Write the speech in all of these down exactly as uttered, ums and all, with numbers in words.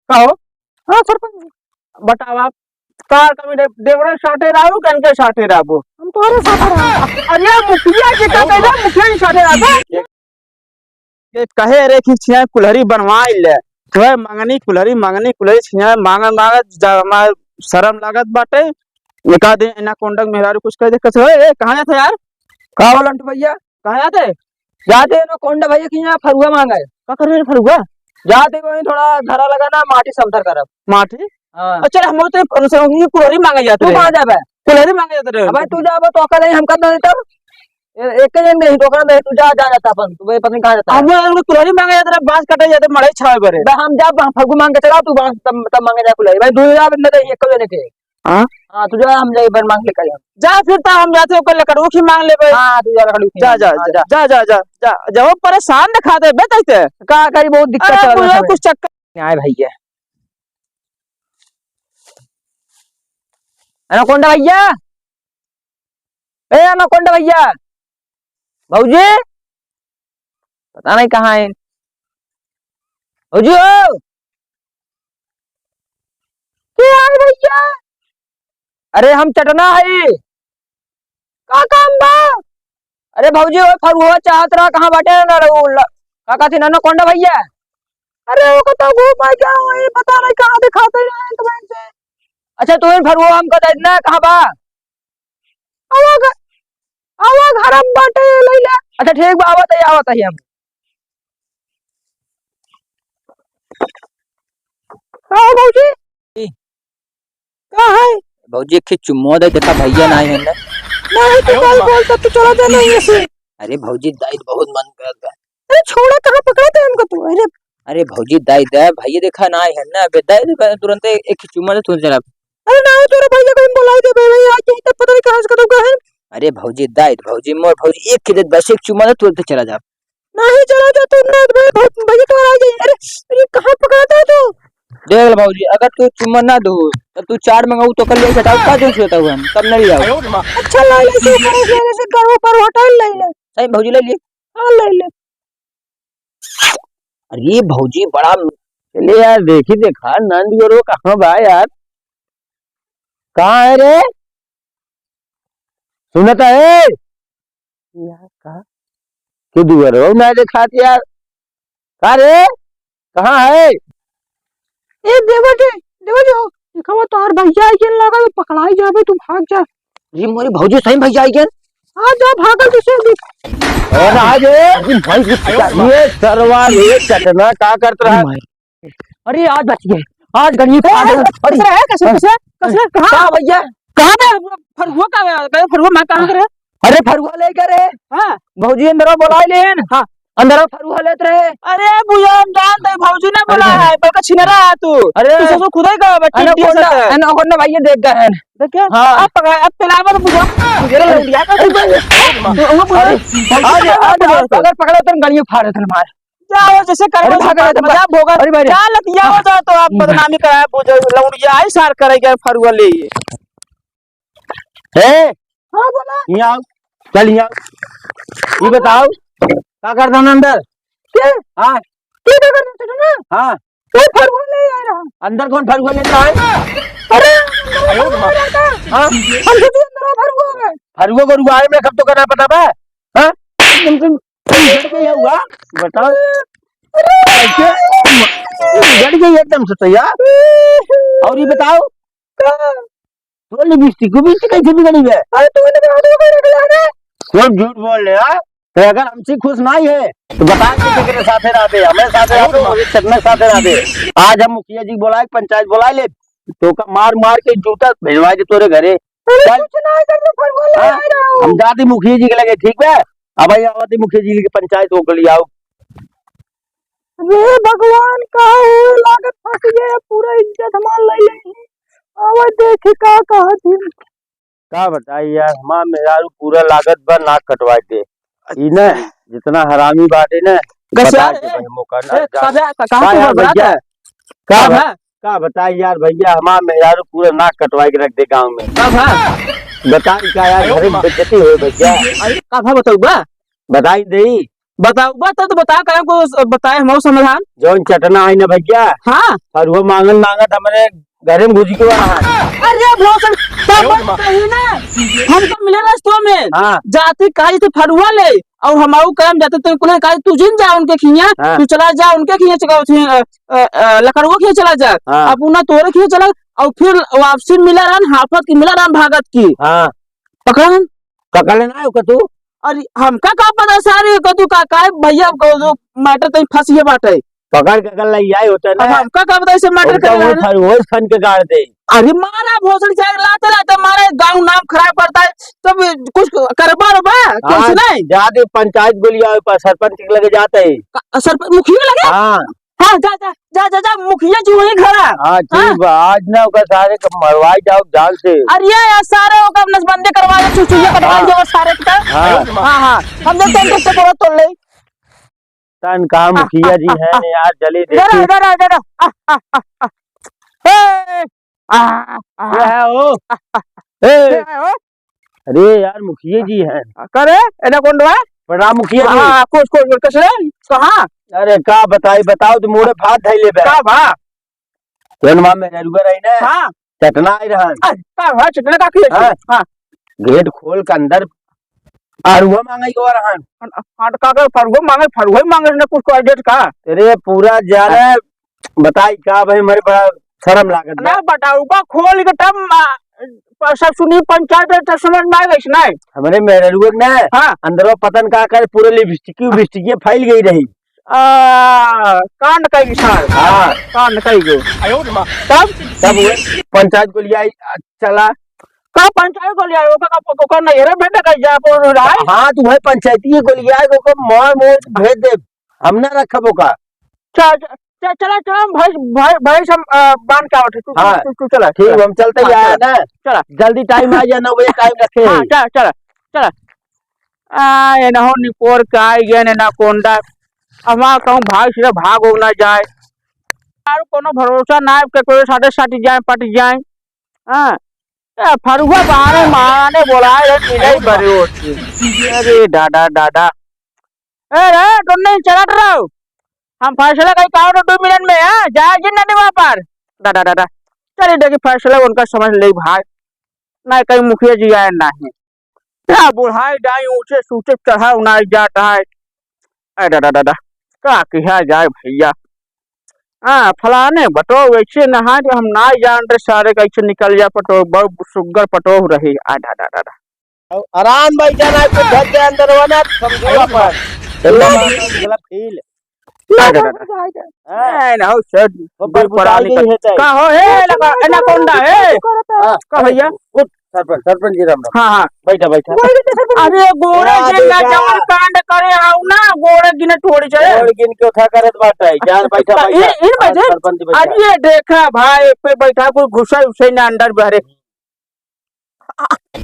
का हो? हाँ सरपंच। बतावा, कार कमी दे-, देवरे साथे रहू, कन के साथे रहू? हम तोहरे साथे रहू। अरे मुखिया जी का कहला, मुखिया जी साथे रहू? ये कहे रे कि छिया कुल्हरी बनवाई ले। तो है मंगनी कुल्हरी, मंगनी कुल्हरी, छिया मांगत, मांगत, जा, हमार शर्म लागत बाटे। एक आध दिन एनाकोंडा के मेहरारू कुछ कह दे, कह दे, "ए, ए, कहाँ जात है यार?" का हो लंटू भैया? कहाँ जात है? जात है एनाकोंडा भैया कि यहाँ फरुआ मांगा है। का करबे रे फरुआ? जात है वहीं थोड़ा धरा लगा ना, माटी समथर करब। माटी? हाँ। अच्छा, हम तो ये कुल्हरी मांगे जात तू रहे। कहाँ जाबे? कुल्हरी मांगे जात रहे। अबे तू जाबे तो अकल है, हम कब नहीं तब? ए-, एक जन नहीं, तो ओकरा नहीं, तू जा, जा, जाता अपन, तू पता नहीं कहाँ जाता है। हम लोग कुल्हरी मांगे जात रहे, बांस काटे जाते, मड़ई छावे बरे। बे हम जा, हम फगु मांग के चला, तू बांस तब, तब मांगे जा कुल्हरी। भाई, तू जा, बंदा नहीं, एक जने के। हाँ? हाँ, तू जा, हम जाए, बन मांग लेकर हम। जा फिर, ता हम जाते, ओकर लकड़ू की मांग लेबे। हाँ, तू जा, लकड़ू की जा, मांग। जा, हाँ, जा, जा। जा, जा, जा, जा, जा, वो परेशान दिखा दे, बे, तैसे। का करी, बहुत दिक्कत अरे, चल रहा है। कुछ चक्कर नहीं आए भैया। एनाकोंडा भैया, ए एनाकोंडा भैया, भौजी, पता नहीं कहाँ है भौजी हो। के आए भैया? अरे हम चटना है। का काम बा? अरे भौजी, ओए फरुआ चाहत रहा, कहाँ बाटे ना रहू? ल-, का कहती ना, एनाकोंडा भैया? अरे ओका तो घूम आ गया, वही पता नहीं कहाँ दिखाते रहे तुम्हें से। अच्छा, तू इन फरुआ हमको दे देना, कहाँ बा? आवा घ-, आवा घर में बाटे, ले ले। अच्छा ठीक बा, आवत है, आवत है हम। का हो भौजी? का है? भौजी, एक ठे चुम्मो दे, देखा भैया ना आए हैं ना। नहीं, तू कल बोल, तब तू चला जा, नहीं ऐसे। अरे भौजी, दाई बहुत मन करत बा। अरे छोड़ा, कहाँ पकड़ा था हमको तू? अरे। अरे भौजी, दाई दे, भैया देखा ना आए हैं ना, अबे दाई दे, तुरंत एक ठे चुम्मा दे, तुरंत चला। अरे ना, तोरे भैया को हम बुलाई दे, भाई, आज तुम तब पता नहीं कहाँ से कदम का है। अरे भौजी, दाई दे, भौजी, मोर भौजी, एक ठे दे, बस एक चुम्मा दे, तुरंत चला जा। नहीं चला जा तू, ना भाई, भाई, भैया तो आ जाए। अरे, अरे, कहाँ पकड़ाता है तू? देख ले भौजी, अगर तू चुम्मा ना दो, तब तू चार मंगाऊ तो कर ले, हटाओ, का दिन सोता हुआ है, तब नहीं ले आओ। अच्छा, ले ले, तू करे से, से गरवा पर होटल ले ले। सही भौजी, ले लिए। हाँ, ले ले। अरे भौजी, बड़ा, चले यार, देखी देखा, नंद गरो कहाँ बा यार? कहाँ है रे? सुनता है? यार, का? तू दुआरो ना देखात यार। का रे? कहाँ है? ए, देवर जी, देवर जी हो, देखा वो तोहर भैया आइगन, लगा तो पकड़ाई जाबे, तू भाग जा। जी, मोरी भौजी सही भैया आइगन। हाँ, जा, भागल दूसरे दिन। और आज ये, ये सरवा, ये चटना का करत रहा? अरे, आज बच गए, आज गणित ए, आ गए। अरे, कैसे रहे? कैसे, कैसे? कैसे? कहाँ? का भैया? कहाँ बे? फरुआ कहाँ बे? फरुआ मैं कहाँ करे? अरे, फरुआ लेकर है। हाँ। भौजी अंदर बोलाए लेन। हाँ। अंदर फरुआ लेत रहे। अरे, भैया, हम जानते हैं, भौजी ने बोला है, पर का छिनरा है तू। अरे। तू ससुर खुदे का बे, अरे, टिंटिया कौन ना, से। अरे, कौन ना भैया देख गए हैं। देखिए, हाँ। अब पकड़ा, अब पिलावा तो बुझा। बुझा लौंडिया का। अरे, भाई। वो बुझा। अरे, आज, आज, आज अगर पकड़ा तो गणित फाड़ देते मार। जाओ, जैसे करबो अरे भाग रहे, मजाक भोगा। अरे भाई रे। जा लतिया हो जाओ तो आप हम्म। बदनामी कराए, बुझो, लौंडिया आई सार करेगा फरुआ ले ये। ए, हाँ, बोला। यहाँ आओ, चल यहाँ आओ। ये बताओ, का करता ना अंदर? क्या? हाँ। क्या करता ना? हाँ। वो फरुआ ले आ रहा। अंदर कौन फरुआ लेता है? अरे, अंदर वो फरुआ रहता। हाँ। हम सोचे अंदर वो फरुआ है। फरुआ को रुआए में कब तो करना पता बा? हाँ? तुम, तुम, तुम डर गई हुआ? बताओ। अरे! कैसे? डर गई एकदम से तो यार। और ये बताओ, का? तो लिपस्टिक, लिपस्टिक कैसे बिगड़ी है? अरे, तूने भी हाथ में रख लिया ना। कौन झूठ बोल रहे यार? तो अगर हमसे खुश नहीं है, तो बता के तेरे साथे रहते, हमें साथे रहते, हमें चटना साथे रहते। आज हम मुखिया जी बुलाए, पंचायत बुला ले, तो का मार मार के जूता भिजवा दे तोरे घरे। अरे चल। कुछ ना कर लो, फरुआ ले हाँ? आ रहा हूँ। हम जाते मुखिया जी के लगे, ठीक बा? अब भाई आवती मुखिया जी के पंचायत हो गली आओ। अरे भगवान, का हो, लागत फंस गए, पूरा इज्जत हमार ले ले। आवा देखी का कहत ही। का बताई यार, हमार मेहरारू पूरा लागत बा नाक कटवा के। ई ना, जितना हरामी बाटे ना, कैसे बता यार? के भाई मौका ना ए, जा। कब है? का, कहाँ का तू यार बबरा भैया? था? का कब बा-, है? का बताई यार भैया, हमार मेहरारू पूरा नाक कटवा के रख दे गाँव में। कब है? बताई का यार, घर में बेइज्जती होए भैया। अरे, कब है बताऊ बा? बताई देई। बताओ, बता तो बता, का को बताए हम समाधान। जौन चटना है ना भैया, हाँ। फरुआ मांगत मांगत हमरे घरे में घुस के रहा। अरे भोसड़ी, तब कही ना, हमका मिले रस्तों में। हाँ। जाते कहा जैसे फरुआ ले, और हम आऊ काम जाते तो कुल कहा, "तू जिन जा उनके खिया, हाँ। तू चला जा उनके खिया, चला उठिए, अ, अ, अ, लकड़ुआ खिया चला जा।" हाँ। अब उन्हें तोरे खिया चला, और फिर वापसी मिला रहन, हाफत की मिला रहन, भागत की। हाँ। पकड़न। पकड़ लेना है ओका तू। अरे हमका का पता सारे का तू का, का है भैया, को जो मैटर तई फंस गया बाटे। पकड़ के अगर लई आए होते अब ना, हमका का पता इसे मैटर उनका कर वो रहा है। फर-, वो फन के गाड़ दे। अरे मारा भोसड़ी चाहे लाते लाते मारा, गाँव नाम खराब करता है, तब कुछ करबा रबा, कुछ हाँ, नहीं। जाके पंचायत गोलियावे पर सरपंच के लगे जाते ही। का-, सरपंच मुखिया लगे? हाँ। हाँ, जा, जा, जा, जा, जा, मुखिया जी वहीं खड़ा। हाँ, ठीक हाँ। बा, आज ना ओकर सारे के मरवाई जाओ जान से। अरे ये यार, सारे ओकर नसबंदी करवा दे, चुचुइया कटवा हाँ। दे ओकर सारे के। हाँ। हाँ, हाँ, हम देखते हैं किससे बोला तोड़ ले। तन का मुखिया जी हैं यार, जल्दी इधर आ, देखी। इधर आ, इधर आ। आ, आ, आ, आ। ए, आ, आ, ये आ। है ओ। आ, आ। ए, ये है ओ। अरे यार, मुखिया जी हैं। करे, एने कौन बा? प्रणाम मुखिया जी। हाँ, कुछ, कुछ, कुछ, कैसे? कहाँ? अरे का बताई, बताओ तो मोड़े भात धई ले बे। का बा? जौन माँ मेहरुआ रही ना, हाँ। चटना आई रहन। अरे, का बा? चटना का किए? हाँ। हाँ। गेट खोल के अंदर फरुआ मांगे के रहन। हाँ, का, का फरुआ मांगे, फरुआ मांगे ने कुछ कह देत का? अरे पूरा जाने बताई का भाई, हमारे बड़ा शर्म लागत बा। ना बताऊ का खोल के तब मा-, प-, सब सुनी पंचायत में तब समझ में आ गई ना। हमरे मेहरुआ ने हाँ। अंदरवा पतन का करे पूरे लिपस्टिक, विपस्टिक फैल गई रही। आ, कांड कई सार। हाँ। कांड कई गो। तब? तब वो पंचायत गोलियाई, आ, चला। का पंचायत गोलियाई? ओका, ओका, ओका नैहरे भेंट कर जा, आप रहा है? हाँ, तू भाई पंचायती गोलियाई, ओका मार मोर भेज दे। हम ना रखब ओका। चल, चल, चल, चला, चला, हम भैंस, भै-, भैंस हम, अ, बांध के आवत है। तू, हाँ। तू, तू चला, ठीक, चला। हम चलते ही हाँ, आया चला, ना। चला। जल्दी टाइम आ जाए, नौ बजे टाइम रखे हाँ, हैं। चला, चला, चला। आ, एनहो निपोर के आई गए एनाकोंडा। अब वहाँ कहूँ भाई से भाग हो ना जाए। यार, कोनो भरोसा ना है, के कोई साथे सट जाए, पट जाए। हाँ। ए, फरुआ बहाने माने बोलाए रहे, मिले ही बड़े होते। अरे दादा, दादा। ए रे, तुम नहीं चलत रहो। हम फैसला कहीं कहो तो दो मिनट में, हाँ? जाए जिन नहीं वहाँ पर। दादा, दादा। चलिए देखी फैसला उनका समझ ले भाई। नहीं कहीं मुखिया जी आए नहीं। क्या बुढ़ाई डाई ऊंचे सूचे चढ़ा उनाई जात है। अरे दादा, दादा। का किया जाए भैया? हाँ, फलाने बटो वैसे नहाए तो हम ना जान रहे सारे कैसे निकल जा पटो, बहुत सुग्गर पटो रही। आ दादा, दादा। आराम बैठा ना, कुछ धर के अंदर हो ना, समझो अपन। चलो, मतलब, feel। ना, अरे ना, दादा। ना, ना। हाँ। ए, ना हो, सर, वो दुई पर परानी बुताई कर। नहीं है, का हो, हे, लगा, एनाकोंडा, हे। हाँ, का भैया? उठ, सरपंच, सरपंच जी, राम राम। हाँ, हाँ। बैठा, बैठा। अरे, गोड़े हाँ, गिन ना, बेटा। जवन कांड करे, हाउ ना, गोड़े गिने थोड़ी से। गोड़ गिन के उठा करत बाटे, जान बैठा, इन, बैठा। इन हाँ, बजे? सरपंच जी, बैठा। अरे, ये देखा, भाई, पे बैठा, कोई घुसे उसे ना अंदर बहरे।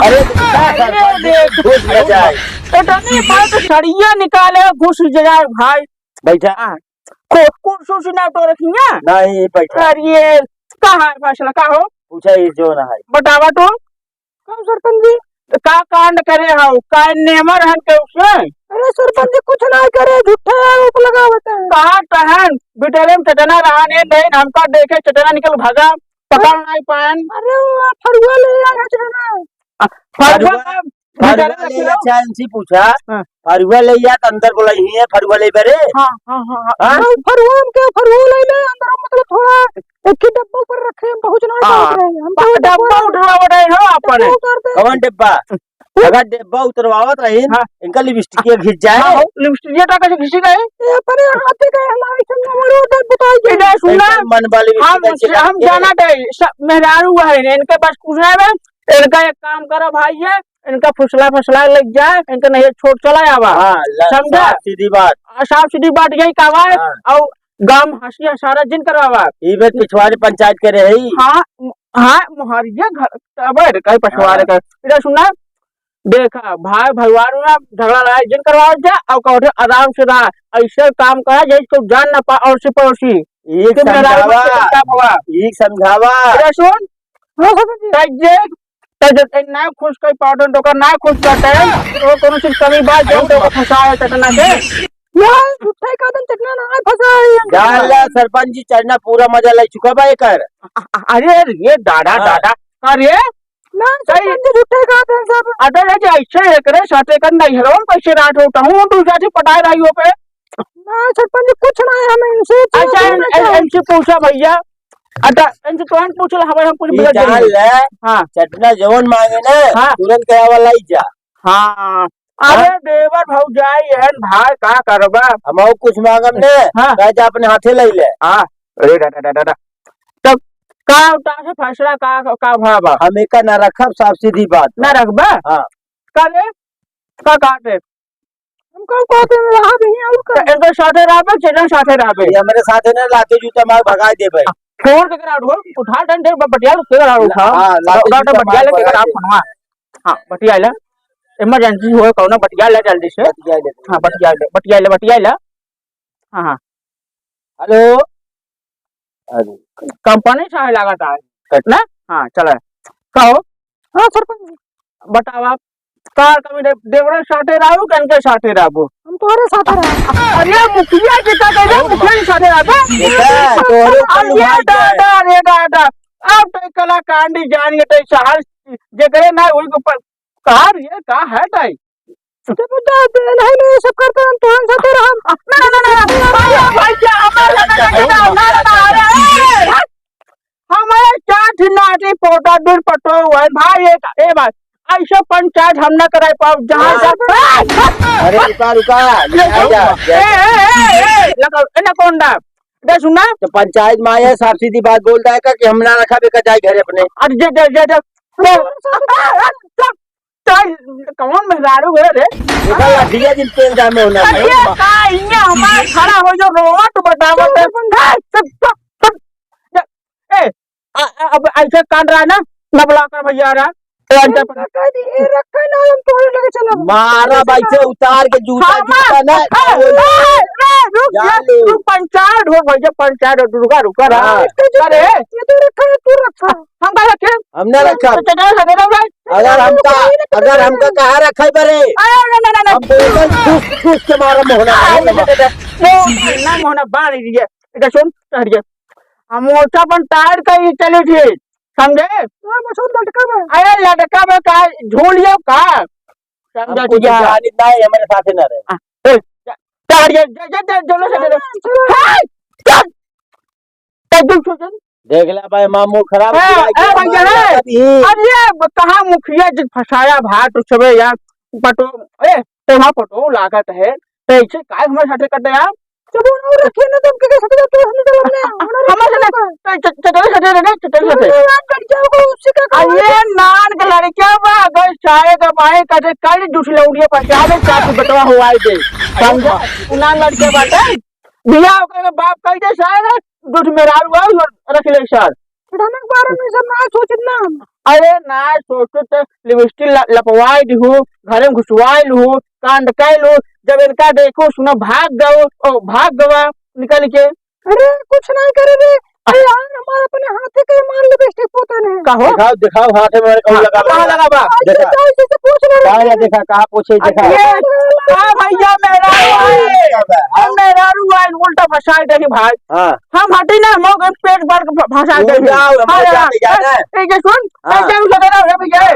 अरे, अरे, देख। घुस न जाए। तो तनी बात सड़िया निकाले, घुस जाए भाई। बैठा। हाँ। को-, कुर्सी उर्सी ना तो रखी है? नहीं, बैठा। अरे, कहाँ है फैसला, का हो? पूछा ये जो ना है। बतावा तो। कौन सरपंच जी? तो का कांड करे हो? का नेमर हन के उसने? अरे, सरपंच जी कुछ ना करे, झूठे आरोप लगावत है। कहाँ तहन? बिटेले में चटना रहा ने, नहीं, हमका देखे चटना निकल भागा। पकड़ नहीं पाएन। अरे, वो फरुआ ले आया है ना। आ, फरुआ फरुआ, का फरुआ बिचारा ले रखियो। या, चाहे उनसे पूछा। हाँ। फरुआ ले या, तो अंदर बोला ही है, फरुआ ले बरे। हाँ, हाँ, हाँ, हाँ। हाँ? हाँ, फरुआ हम क्या, फरुआ ले ले, अंदर मतलब थोड़ा एक ही डब्बा ऊपर रखे, हम पहुँच नहीं हाँ। पावत रहे। हम तो डब्बा डब्बा उठावत रहे हो अपन। डब्बा उतार दे। कौन डब्बा? अगर डब्बा उतरवावत रही, हाँ। इनका लिपस्टिक घिस जाए। हाँ, हो, लिपस्टिक ये टका से घिसी गए। ये अपने हाथे गए, हमारे संग हमारे उधर बताई गए। इधर सुन ना, इनका मन वाली हम, लिपस्टिक हम जाना दे, सब मेहरारू है, इनके पास कुछ नहीं है। इनका एक काम करो भाई, ये इनका फुसला फुसला लग जाए, इनका नहीं छोड़ चला आवा। हाँ, ल-, समझा? साफ सीधी बात। आ, साफ सीधी बात यही कहवा है। हाँ। और गाँव में हंसी हंसारा जिन करवावा। ई बेर पिछवाड़ी पंचायत के रही। हाँ, हाँ, मोहरिया घर, अबे रे, कहीं पछवारे हाँ। का। इधर सुना, देखा, भाई भगवान में झगड़ा लड़ाई जिन करवाओ जा, और कहो आराम से रहा, ऐसे काम करा जैसे कोई जान ना पा, अड़ोसी पड़ोसी। एक तुम मेहरारू समझावा, मत करता बाबा। एक समझावा। इधर सुन, हाँ, हाँ, हाँ। तै जे, तै जे, तै ना खुश कर पावत, तो कर ना खुश करता है, तो कोनो चीज कमी बात, जो तो फंसा है चटना के। ना, झूठे का दन चटना ना है, फंसा है ये। जान ला, सरपंच जी, चटना पूरा मजा ले चुका बा एकर। अ-, अ-, अरे, अरे, ये दादा, हाँ। दादा, अरे, ना, सही। सरपंच जी, झूठे का दन सब। अरे, ये ऐसे एकरे साथे कर नहीं हलो, कैसे रात होता हूँ, दूसरा से पटाए रही हो पे। ना, सरपंच जी, कुछ ना है, हम इनसे अच्छा, पूछना इन-, इन-, चाहते हैं। इनसे पूछा भैया। अच्छा, इनसे तो हम पूछ ले, हमें हम कुछ ये बिगड़ जान जाएंगे। ले, हाँ। चटना जवन मांगे ना, हाँ। तुरंत कहे वाला ही जा। हाँ। अरे हाँ? देवर भौजाई एहन भाई का करबा? हम और कुछ मांगब ने, हाँ। कह जा अपने हाथे ले ले। हाँ। अरे डा, डा, डा, डा, डा। तब का उतार से फैसला का, का भा बा? हम एका ना रखब, साफ सीधी बात ना बा। रखबा? हाँ। का रे? का काटे? हम कहू कहते हैं, रहा भी नहीं, और का? तो इनके साथे रहबे, चेतन साथे रहबे। ये हमारे साथे ना लाते जूता मार भगाई देबे। फोन के करा उठो, उठा डंडे ब-, बटिया ले के करा उठा। हाँ, लाते डॉक्टर जूता बटिया मार ले के भगाई करा देबे। फोनवा। हाँ, बटिया ले। इमरजेंसी होए कौनो बटिया ले जल्दी से। बटिया ले। हाँ, बटिया ले, बटिया ले, बटिया ले। हाँ, हाँ। हेलो। अरे। कंपनी से है लागत है। कट। ना? हाँ, चला। कहो। हाँ, सरपंच। बतावा, का कमी दे-, देवरे साथे रहू, कनके साथे रहू? हम तोहरे साथे रहू। अरे, मुखिया जी का कहले, मुखिया जी साथे रहू। बेटा, तोहरे ऊपर अरे, भाई के। दादा, रे दादा। अब तो कलाकांडी जानिए, तो शहर जेकरे ना, वही के ऊपर कार ये का है ताई? तो बता दे, नहीं, नहीं, ये सब करते हम तोहन साथे रहम। ना, ना, ना, ना, ना, भैया, भैया, हमारे ना, ना, ना, ना, ना, ना, अरे, हट। हमारे क्या ठिन्ना आदमी पोटा दूर पटो हुआ है, भाई, एक, ए भाई, ऐसे पंचायत हम ना कराए पाओ, जहाँ हाँ। जा, अरे, रुका, रुका, ये जा, जा, ए, जा। ए, ए, ए, ए, लगा, ए, ना कौन दा? दे सुना? तो पंचायत में आया, साफ सीधी बात बोल रहा है का कि हम ना रखा बेका जाए घरे अपने। अरे, दे, दे, दे, दे। चल, चल, कौन मेहरारू है रे? देखा लाठिया जिन तेल जामे होना है। अरे, का इन्हें हमारे खड़ा हो जो रोवत बतावत है। ए, ए, ए, आ, आ, अब ऐसे कान रहा ना, नबला कर भैया रहा। ए, अंदर पर। रखा नहीं, ए, रखा ना, हम तोहरे लगे चलब। मारा भाई से उतार के जूता, हमार-, जूता ना, ए, ए, ए, रुक, जा ले। रुक, पंचायत हो भैया, पंचायत हो, रुका, रुका रहा। हाँ। अरे। ये तो रखा है, तू रखा। हम का रखे? हम ना रखब। तो चटल से दे दो भाई। अगर हमका, अगर हमका कहाँ रखे बरे? अरे, ना, ना, ना, ना। हम बोतल ठूस, ठूस के मारब मोहना। अरे, ना, ना, ना, ना, मोहना, बांध दीजिए। इधर सुन, हट जा। हम मोर्चा अपन टायर का ही चली थी, समझे? तो बस वो लटका बा। अरे, लटका बा का? झूलियो का? समझा हमको तुझे? जान इतना है, हमारे साथ ही ना रहे। हाँ, ए, जा, जा, हट जा, जा, जा, जा, जल्दी से, जल्दी। चलो। हाय! चल। चल, चल, चल, चल। देख ले भाई, मामू खराब ए, पूरा ए, एकदम भैया, मार ए, डाला भी। अब ये ब-, कहाँ मुखिया जी फंसाया भाई, तो सबे यार पटो, ए, तो वहाँ पटो लागत है, तो ऐसे काय हमारे साथे करते यार? जब वो लोग रखे ना, तो उनके साथे तो हम चलब ना, हमारे हमारे साथे साथे तो च-, च-, चटल साथे रहे, चटल साथे। तो यार, लड़कियों को उससे क्या करना? अरे, नान के लड़किया बा, अगर चाहे तो भाई, कदे कल जुठ लौड़िया पर क्या ले, चार सौ बटवा हुआ है दे। समझा? उनान लड़के बाटे। बियाह ओकर बाप कह दे, सारे दूध मेहरारू आउ रख ले सार। छोड़ाना के बारे में सब ना सोचित ना हम। अरे ना सोचो तो लिपस्टिक ल-, लपवाई दिहू, घरे में घुसवाई लू, कांड कर लू, जब इनका देखो सुना भाग गओ, ओ भाग गवा निकल के। अरे कुछ नहीं करे रे, अरे यार, हमारे अपने हाथे के मार लिपस्टिक पोता ने। का हो? दिखाओ, दिखाओ, हाथे में कौन हाँ, लगा कहाँ बा? लगा बा? ऐसे देखा। तो ऐसे से पूछ रहे कहाँ हैं। या देखा, कहाँ पूछे, देखा। अरे, हाँ भैया, मेहरारू आए। अरे, मेहरारू आए, उल्टा फंसाए देखी भाई। हाँ। हम हटी ना, हम लोग पेट भर के फ-, फंसा तू देंगे। जाओ, हम हाँ, लोग हाँ, जाते जाना है। ठीक है, सुन, हाँ। ऐसे उसे दे रहा है भैया।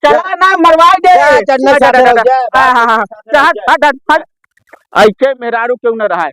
चला ना, मरवाए दे। जा, चन्ना जा, साथ जा, रहो, जा, जा। हाँ, हाँ, हाँ। जा, हट, हट, हट। ऐसे मेहरारू क्यों ना रहा है?